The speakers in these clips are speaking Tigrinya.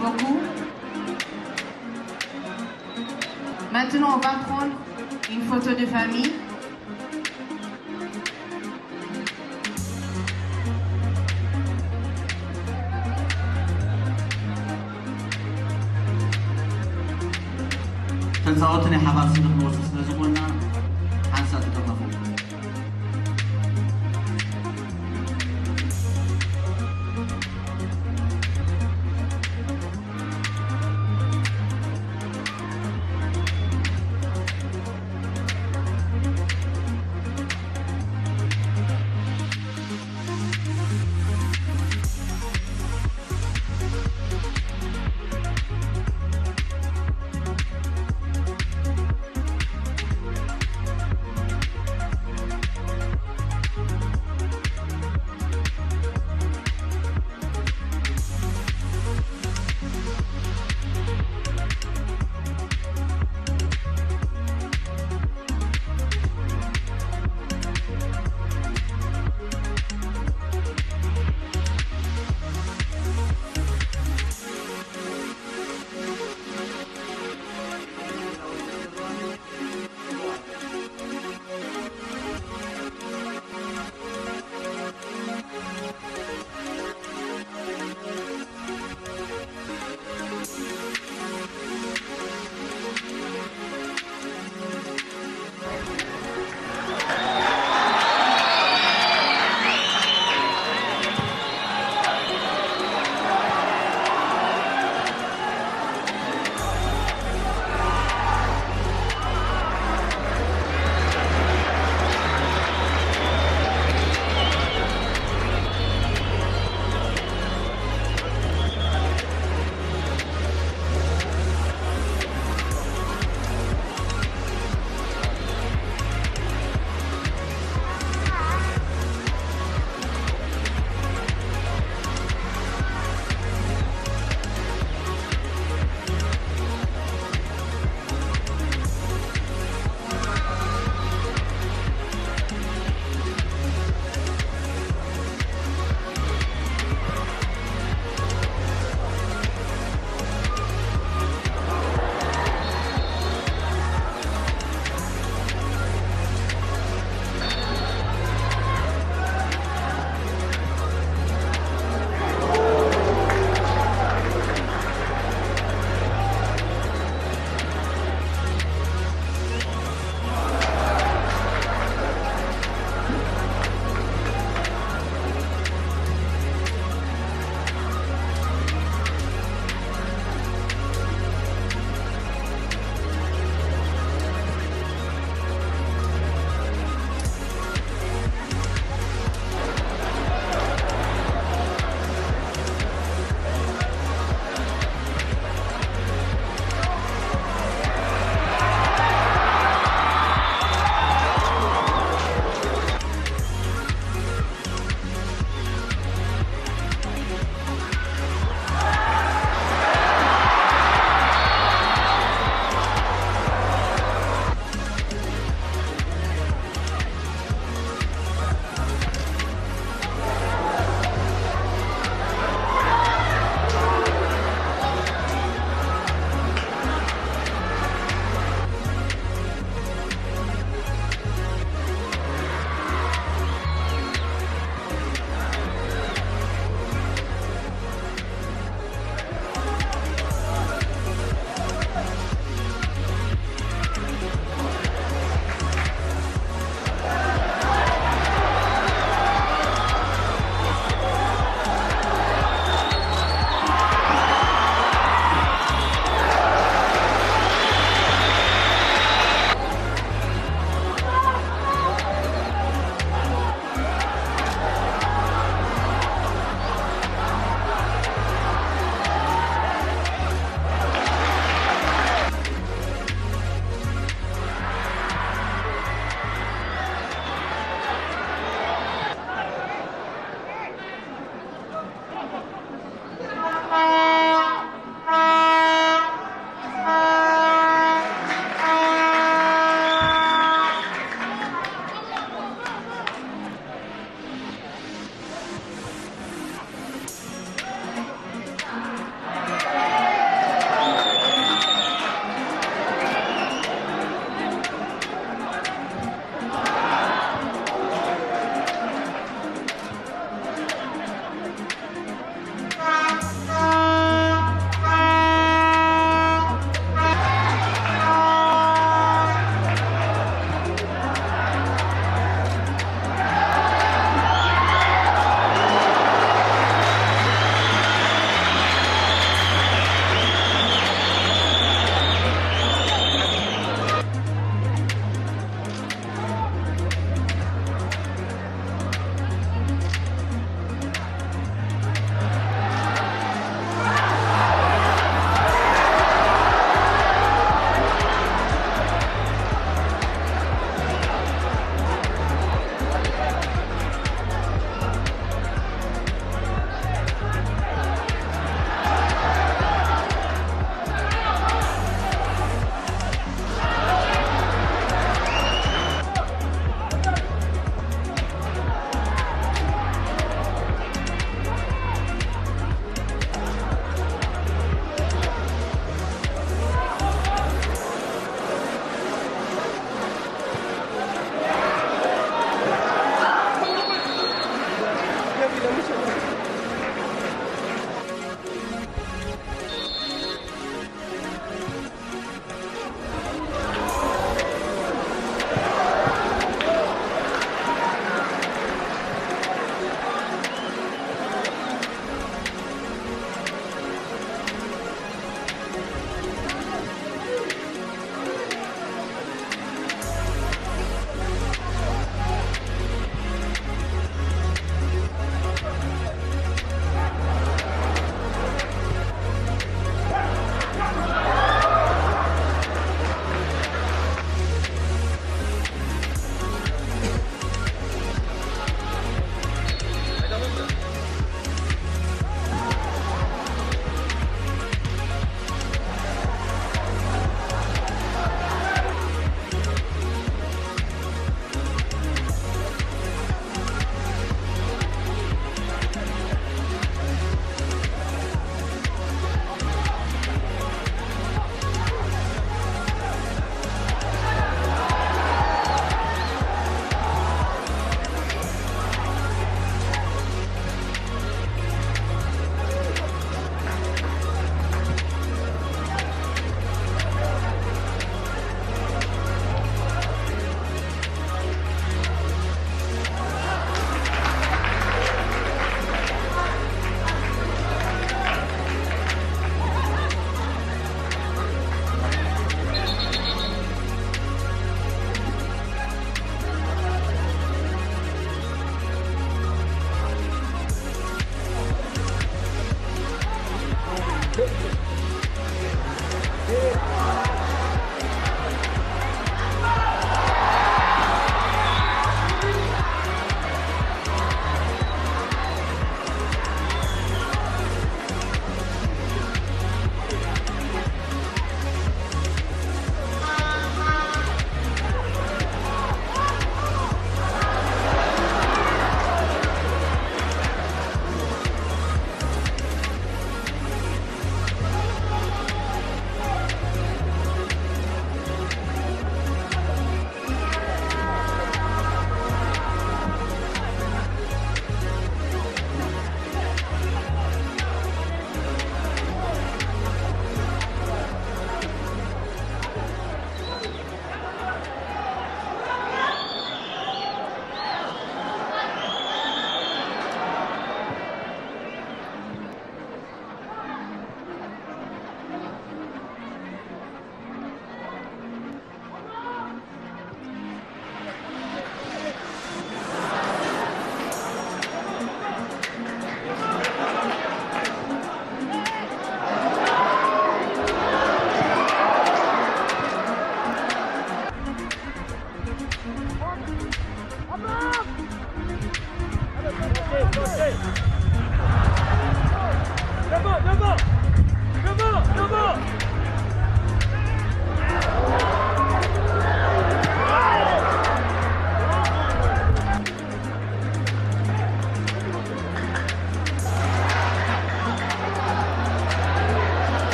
beaucoup. Maintenant, on va prendre une photo de famille. ተጻወቲ ናይ ሓባር ስእሊ ክንወስድ ስለ ዝኾንና ሓንሳብ ተጠርነፉ።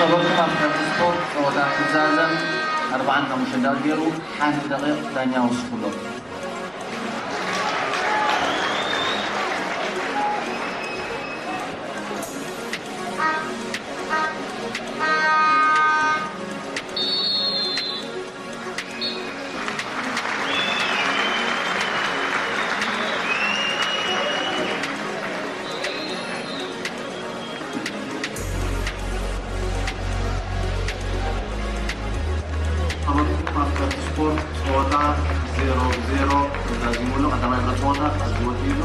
ተኸበርኩም ኣፍቀርቲ ስፖርት፣ ጸወታ ክዛዘም ኣርባዓን ሓሙሽተን ደቂቕ ገይሩ፣ ሓንቲ ደቂቕ ዳኛ ወሲኹ ኣሎ። ኣመልኩ ማስተር ስፖርት ጸወታ ዜሮ ዜሮ ተዛዚሙሉ። ቀዳማይ ብረት ጸወታ ኣዝወት እዩ።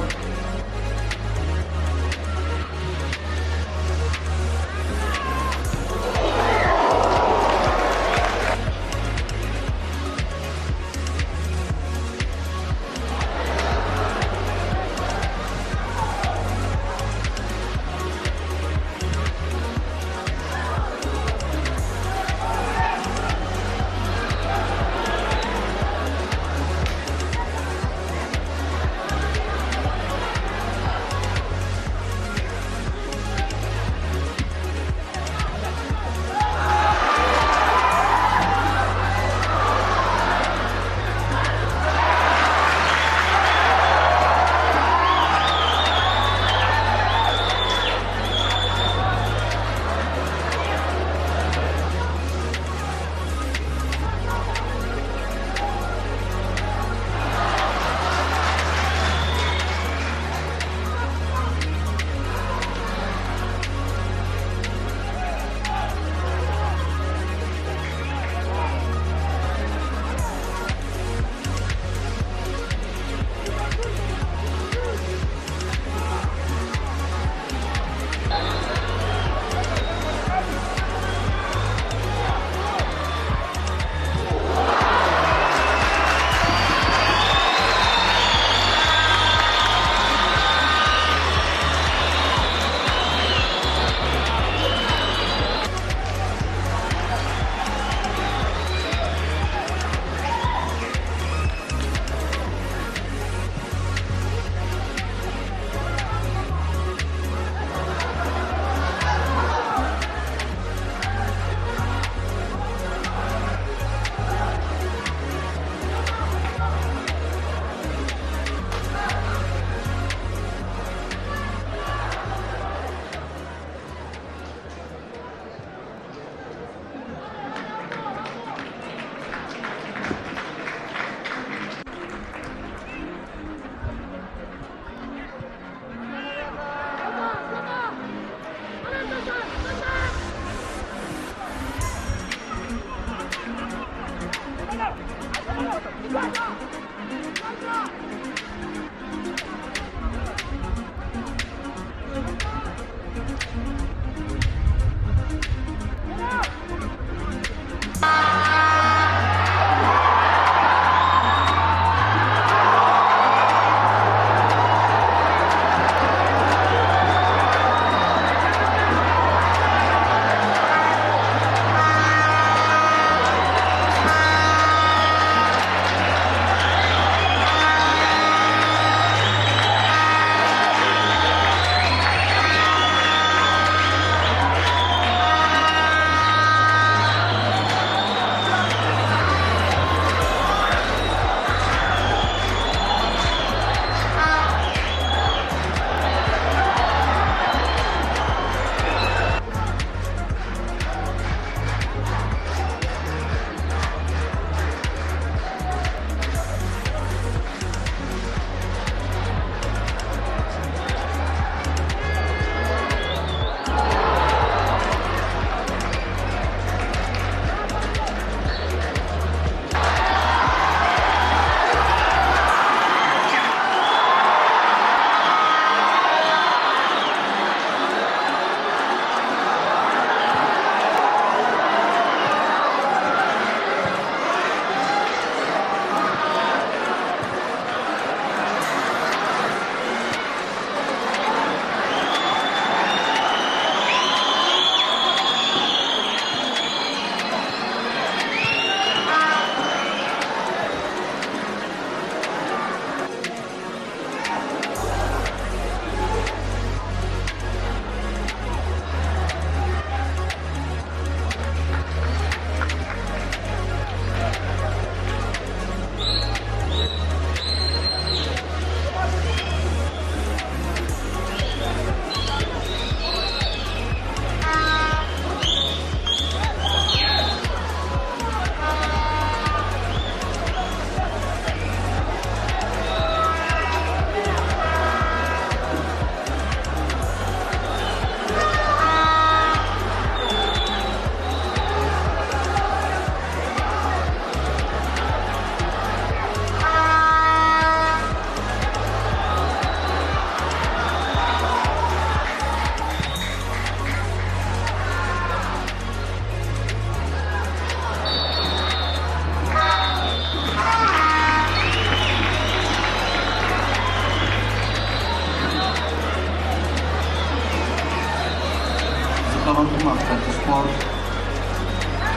ቀረብኩም ኣፍቀርቲ ስፖርት፣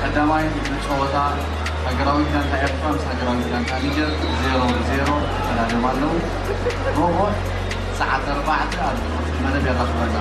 ቀዳማይ ክፍሊ ጸወታ ሃገራዊት ጋንታ ኤርትራ ምስ ሃገራዊት ጋንታ ኒጀር ዜሮ ዜሮ ተፈላልዮም ኣለዉ። ሮቦት ሰዓት ኣርባዕተ ኣብ መደብ የራኽበና።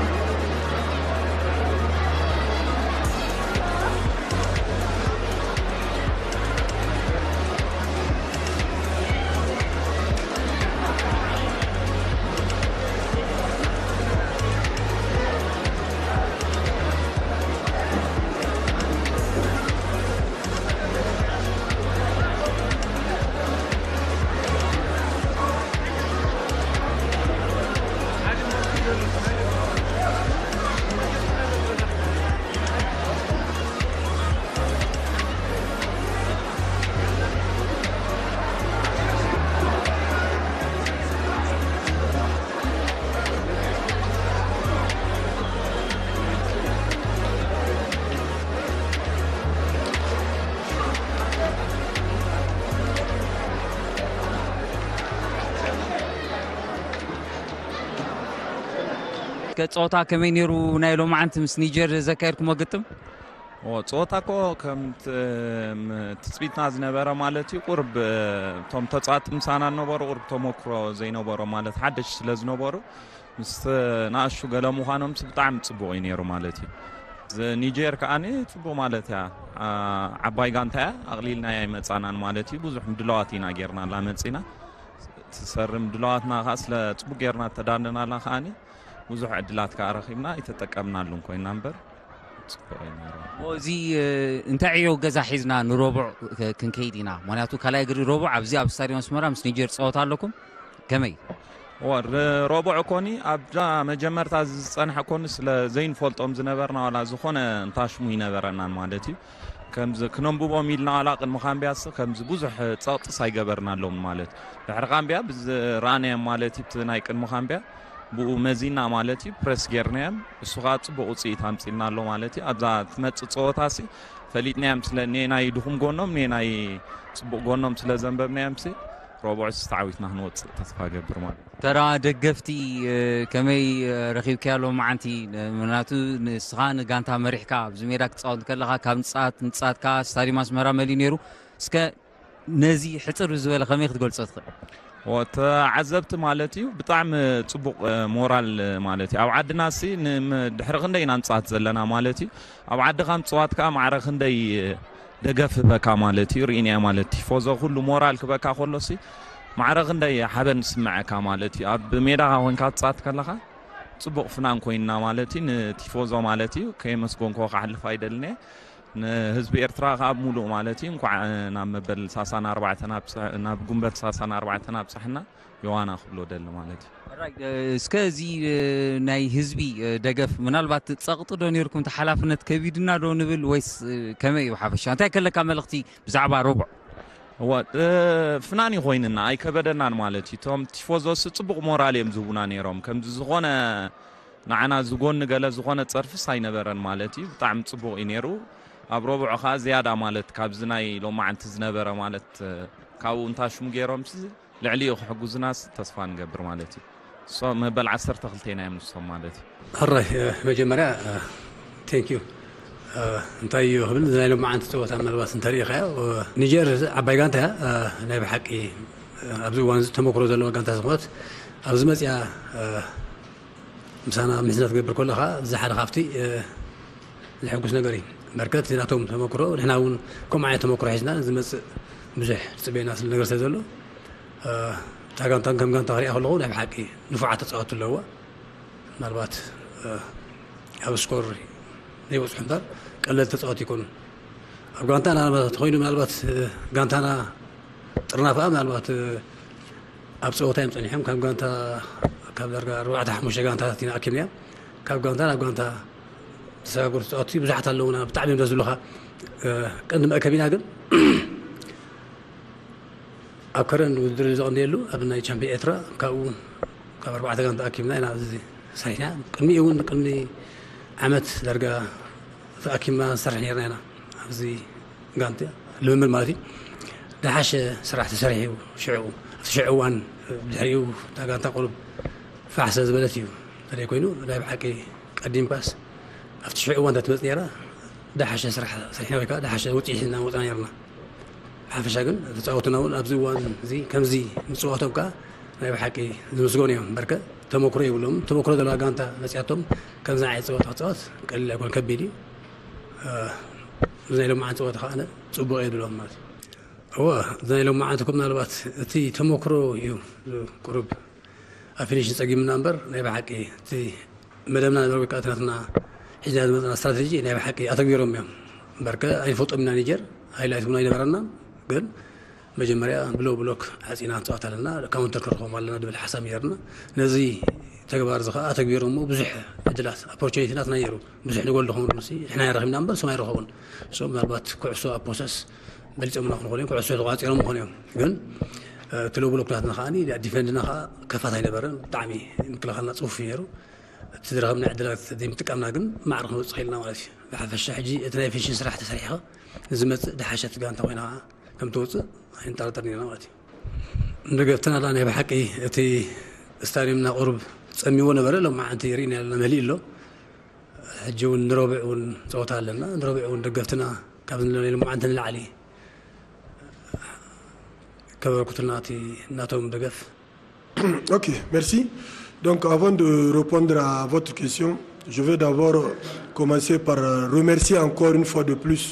ከ ጸወታ ከመይ ነይሩ ናይ ሎማዓንቲ ምስ ኒጀር ዘካየድኩሞ ግጥም? ኦ፣ ጸወታ እኮ ከም ት-፣ ም-፣ ትጽቢትና ዝነበረ ማለት እዩ። ቁርብ፣ እቶም ተጻወትቲ ምሳና ዝነበሩ ቁርብ ተመክሮ ዘይነበሮ ማለት ሓደሽ ስለ ዝነበሩ፣ ምስ ናእሹ ገለ ምዃኖምስ ብጣዕሚ ጽቡቕ እዩ ነይሩ ማለት እዩ። ዝ-፣ ኒጀር ከኣ ጽቡቕ ማለት እያ። ዓ-፣ ዓባይ ጋንታ እያ፣ ኣቕሊልናያ ኣይመጻናን ማለት እዩ። ብዙሕ ምድላዋት ኢና ጌርናላ መጺና። ትሰርም ድለዋትና ከኣ ስለ ጽቡቕ ጌርና ተዳለናላ ከኣኒ ብዙሕ ዕድላት ከኣ ረኺብና ኣይተጠቀምናሉን ኮይና እምበር ጽቡቕ እዩ ነይሩ። እዚ፣ እ፣ እንታይ ዕዮ ገዛ ሒዝና ንረቡዕ ክ-፣ ክንከይድ ኢና? ምኽንያቱ ካልኣይ እግሪ ረቡዕ ኣብዚ ኣብ ስታድዮም ኣስመራ ምስ ኒጀር ጸወታ ኣለኩም። ከመይ? እወ፣ ር-፣ ረቡዕ ኮኒ ኣብዛ መጀመርታ እዚ ዝጸንሐ ኮኒ ስለ ዘይንፈልጦም ዝነበርና ዋላ ዝኾነ እንታሽሙ ይነበረናን ማለት እዩ። ከምዚ ክነንብቦም ኢልና ዋላ ቅድሚ ካምብያስ ከምዚ ብዙሕ ጸቕጥስ ኣይገበርናሎም ማለት እዩ። ድሕሪ ካምብያ ብዝረኣናዮም ማለት እዩ፣ እቲ ናይ ቅድሚ ካምብያ ብኡ መዚና ማለት እዩ፣ ፕረስ ጌርናዮም። እሱ ኸኣ ጽቡቕ ውጽኢት ኣምጺእና ኣሎ ማለት እዩ። ኣብዛ ትመጽእ ጸወታሲ ፈሊጥናዮም ስለ ኔናይ ድኹም ጎኖም፣ ኔናይ ጽቡቕ ጎኖም ስለ ዘንበብናዮምሲ፣ ረቡዕስ ተዓዊትና ክንወጽእ ተስፋ እገብር ማለት እዩ። ተራ ደገፍቲ፣ እ፣ ከመይ፣ እ፣ ረኺብካያ ሎማዓንቲ? እ፣ ምኽንያቱ ንስኻ ንጋንታ መሪሕካ ኣብዚ ሜዳ ክትጻወት ከለኻ ካብ ንጻት፣ ንጻትካ ስታድዮም ኣስመራ መሊኡ ነይሩ። እስከ ነዚ ሕጽር ብዝበለ ከመይ ክትገልጾ ትኽእል? ኦ፣ ተዓዘብቲ ማለት እዩ ብጣዕሚ ጽቡቕ፣ እ፣ ሞራል ማለት እዩ። ኣብ ዓድናሲ ንም-፣ ድሕሪ ክንደይ ኢና ንጻት ዘለና ማለት እዩ። ኣብ ዓድኻ ምጽዋት ከኣ ማዕረ ክንደይ ደገፍ ህበካ ማለት እዩ። ርኢናዮ ማለት ቲፎዞ ኩሉ ሞራል ክበካ ከሎሲ ማዕረ ክንደይ ሓበን ዝስምዐካ ማለት እዩ። ኣብ ሜዳኻ ኮይንካ ትጻወት ከለኻ ጽቡቕ ፍናን ኮይንና ማለት እዩ። ንቲፎዞ ማለት እዩ ከየመስገንክዎ ክሓልፍ ኣይደልን እየ። ንህዝቢ ኤርትራ ከኣ ብምሉእ ማለት እዩ እንኳዕ ናብ መበል ሳሳን ኣርባዕተን ኣብጽ-፣ ናብ ጉንበት ሳሳን ኣርባዕተን ኣብጽሐና። ዮዋና ክብሎ ደሊ ማለት እዩ። ሕራይ፣ እ፣ እስከ እዚ፣ እ፣ ናይ ህዝቢ፣ እ፣ ደገፍ ምናልባት ጸቕጢ ዶ ነይርኩም? እቲ ሓላፍነት ከቢድና ዶ ንብል ወይስ፣ እ፣ ከመይ እዩ ብሓፈሻ? እንታይ ከለካ መልእኽቲ ብዛዕባ ረቡዕ? እወ፣ እ፣ ፍናን እዩ ኮይንና፣ ኣይከበደናን ማለት እዩ። እቶም ቲፎዞስ ጽቡቕ ሞራል እዮም ዝህቡና ነይሮም። ከምዚ ዝኾነ ንዓና ዝጎኒ ገለ ዝኾነ ጸርፍስ ኣይነበረን ማለት እዩ። ብጣዕሚ ጽቡቕ እዩ ነይሩ። ኣብ ረቡዕ ከኣ ዝያዳ ማለት ካብዚ ናይ ሎማዓንቲ ዝነበረ ማለት፣ እ፣ ካብኡ እንታሽሙ ገይሮምሲ ልዕሊኡ ክሕግዙናስ ተስፋ ንገብር ማለት እዩ። እሶም መበል ዓሰርተ ክልተ ኢና እዮም ንሶም ማለት እዩ። ሕራይ፣ እ፣ መጀመርያ፣ እ፣ ቴንክ ዩ። እ፣ እንታይ እዩ ክብል፣ እዚ ናይ ሎማዓንቲ ጸወታ ምናልባት እንተሪኢኻዮ፣ እ፣ ኒጀር ዓባይ ጋንታ እያ፣ እ፣ ናይ ብሓቂ፣ እ፣ ኣብዚ እዋን እዚ ተመክሮ ዘለዋ ጋንታ ዝኾነት፣ ኣብዚ መጽያ፣ እ፣ ምሳና ምሕዝነት ክገብር ከሎ ኸዓ፣ እዚ ሓደ ካብቲ፣ እ፣ ዘሐጉስ ነገር እዩ። በርከት ናቶም ተመክሮ፣ ንሕና እውን ከምኡ ዓይነት ተመክሮ ሒዝና ዝመጽእ ብዙሕ ዝጽበየና ስለ ነገር ስለ ዘሎ፣ እ፣ እታ ጋንታ ከም ጋንታ ክሪኣ ከለኹ ናይ ብሓቂ ንፉዓት ተጻወትቲ ኣለውዋ። ምናልባት፣ እ፣ ኣብ ስኮር ዘይበጽሑ እምበር ቀለልቲ ተጻወትቲ ኣይኮኑን። ኣብ ጋንታ ምናልባት ተኾይኑ ምናልባት፣ እ፣ ጋንታና ጥርናፈኣ ምናልባት፣ እ፣ ኣብ ጸወታ እዮም ጸኒሖም። ካብ ጋንታ፣ ካብ ዳርጋ ኣርባዕተ ሓሙሽተ ጋንታታት ኢና ኣኪብናዮም። ካብ ጋንታ ናብ ጋንታ ተሰጋገሩ ተጻወትቲ ብዙሓት ኣለዉና፣ ብጣዕሚ እዮም ደስ ዝብሉኻ። እ፣ ቀንዲ መእከቢና ግን ኣብ ከረን ውድድር እዩ ዘቐንየሉ፣ ኣብ ናይ ቻምፒዮን ኤርትራ፣ ካብኡ ካብ ኣርባዕተ ጋንታ ኣኪብና ኢና ኣብዚ ሰሪሕና። ቅድሚኡ እውን ቅድሚ ዓመት ዳርጋ ተኣኪብና ንሰርሕ ነርና ኢና ኣብዚ ጋንታ ልምምድ ማለት እዩ። ዝሓሸ ስራሕ ተሰሪሑ ሽዑ፣ ኣብቲ ሽዑ እዋን፣ ድሕሪኡ እታ ጋንታ ቁሩብ ፋሕ ስለ ዝበለት እዩ። እንተዘይ ኮይኑ ናይ ብሓቂ ቀዲምካስ ኣብቲ ሽዑ እዋን እንተትመጽእ ነይራ፣ ደሓሸ ስራሕ ሰሪሕና ወይ ከዓ ደሓሸ ውፅኢት ሒዝና ምወፅና ነይርና። ብሓፈሻ ግን ተፃወትና እውን ኣብዚ እዋን እዚ ከምዚ ምፅዋቶም ከዓ ናይ ብሓቂ ዝምስገኑ እዮም። በርከ ተመክሮ ይብሎም። ተመክሮ ዘለዋ ጋንታ መፅያቶም ከምዚ ዓይነት ፀወታ ክፃወት ቀሊል ኣይኮን፣ ከቢድ እዩ። እዚ ናይ ሎማዓንቲ ፀወታ ከዓ ፅቡቅ እየ ዝብሎም ማለት እዩ። እወ፣ እዚ ናይ ሎማዓንቲ እኮ ምናልባት እቲ ተመክሮ እዩ ቁሩብ ኣብ ፊኒሽ ጸጊምና እምበር ናይ ብሓቂ እቲ መደብና ነበረ ወይ ከዓ እቲ ናትና ሒዝና ዝመጽና ስትራተጂ ናይ ብሓቂ ኣተግቢሮም እዮም። እምበርከ ኣይንፈልጦም ኢና። ኒጀር ሃይላይት እውን ኣይነበረና፣ ግን መጀመርያ ብሎ ብሎክ ዓጺና ንጻወት ኣለና፣ ካውንተር ክንረኽቦም ኣለና ዝብል ሓሳብ ነርና። ነዚ ተግባር እዚ ከዓ ኣተግቢሮሞ ብዙሕ ዕድላት ኦፖርቹኒቲታት ናይ ነይሩ፣ ብዙሕ ንጎል ዝኾኑ ንሲ ንሕና ይረኺብና እምበር እሶም ኣይረኸቡን። እሶም ምናልባት ኩዕሶ ኣብ ፖሰስ በሊጾምና ክኾኑ እዮም፣ ኩዕሶ ተቋጺሮም ክኾኑ እዮም። ግን እቲ ሎ ብሎክ ናትና ከዓ ዲፌንድና ከዓ ከፋት ኣይነበረን፣ ብጣዕሚ ምክልኻልና ጽፉፍ እዩ ነይሩ። እቲ ዝረኸብና ዕድላት ዘይምጥቃምና ግን ማዕረ ክንወፅእ ኽኢልና ማለት እዩ። ብሓፈሻ ሕጂ እቲ ናይ ፊኒሽን ስራሕ ተሰሪሕኻ ንዝመፅእ ደሓሸት ጋንታ ኮይና ከዓ ከም ትወፅእ ኣይንጠራጠር ነርና ማለት እዩ። ንደገፍትና ዳ ናይ ብሓቂ እቲ ስታድዮምና ቁሩብ ጸሚዎ ነበረ፣ ሎማዓንቲ ርኢና ኣለና መሊእ ኣሎ። ሕጂ እውን ንረቡዕ እውን ጸወታ ኣለና። ንረቡዕ እውን ደገፍትና ካብ ዝነበረ ሎማዓንቲ ንላዕሊ ከበርኩትና እቲ ናቶም ደገፍ። Ok, merci. Donc avant de répondre à votre question, je vais d'abord commencer par remercier encore une fois de plus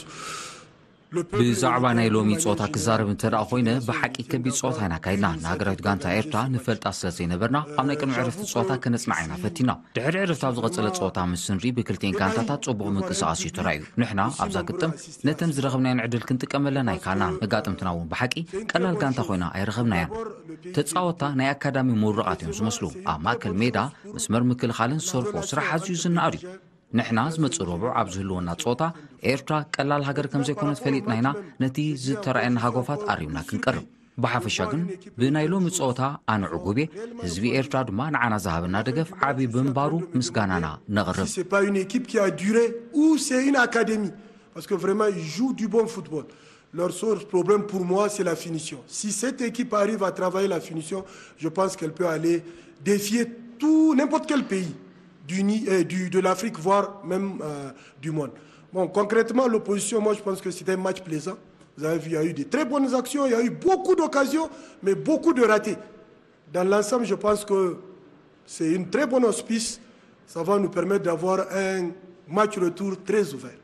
ብዛዕባ ናይ ሎሚ ፆታ ክዛረብ እንተ ደኣ ኮይነ ብሓቂ ከቢድ ፆታ ኢና ካይድና። ንሃገራዊት ጋንታ ኤርትራ ንፈልጣ ስለ ዘይነበርና ኣብ ናይ ቅድሚ ዕረፍቲ ፆታ ከነፅንዓ ኢና ፈቲና። ድሕሪ ዕረፍቲ ኣብ ዝቐፀለ ፆታ ምስ ንርኢ ብክልቲኤን ጋንታታት ፅቡቕ ምንቅስቓስ እዩ ተራእዩ። ንሕና ኣብዛ ግጥም ነተን ዝረኸብናየን ዕድል ክንጥቀመለን ኣይከኣልናን። መጋጥምትና እውን ብሓቂ ቀላል ጋንታ ኮይና ኣይረኸብናያን። ተፃወትታ ናይ ኣካዳሚ ምሩቓት እዮም ዝመስሉ። ኣብ ማእከል ሜዳ መስመር ምክልኻልን ሰርሑ ስራሕ ኣዝዩ ዝነኣድ እዩ። ንሕና ዝመጽእ ረቡዕ ኣብ ዝህልወና ጸወታ ኤርትራ ቀላል ሃገር ከም ዘይኮነት ፈሊጥና ኢና ነቲ ዝተራእየና ሃጎፋት ኣሪምና ክንቀርብ። ብሓፈሻ ግን ብናይ ሎሚ ጸወታ ኣነ ዕጉብ እየ። ህዝቢ ኤርትራ ድማ ንዓና ዝሃበና ደገፍ ዓቢ ብምንባሩ ምስጋናና ነቕርብ። C'est pas une équipe qui a duré ou c'est une académie parce que vraiment ils jouent du bon football. Leur seul problème pour moi, c'est la finition. Si cette équipe arrive à travailler la finition, je pense qu'elle peut aller défier tout, n'importe quel pays du, Ni- euh, du- de l'Afrique, voire même euh, du monde. Bon, concrètement, l'opposition, moi je pense que c'était un match plaisant. Vous avez vu, il y a eu de très bonnes actions, il y a eu beaucoup d'occasions, mais beaucoup de ratés. Dans l'ensemble, je pense que c'est une très bonne auspice. Ça va nous permettre d'avoir un match retour très ouvert.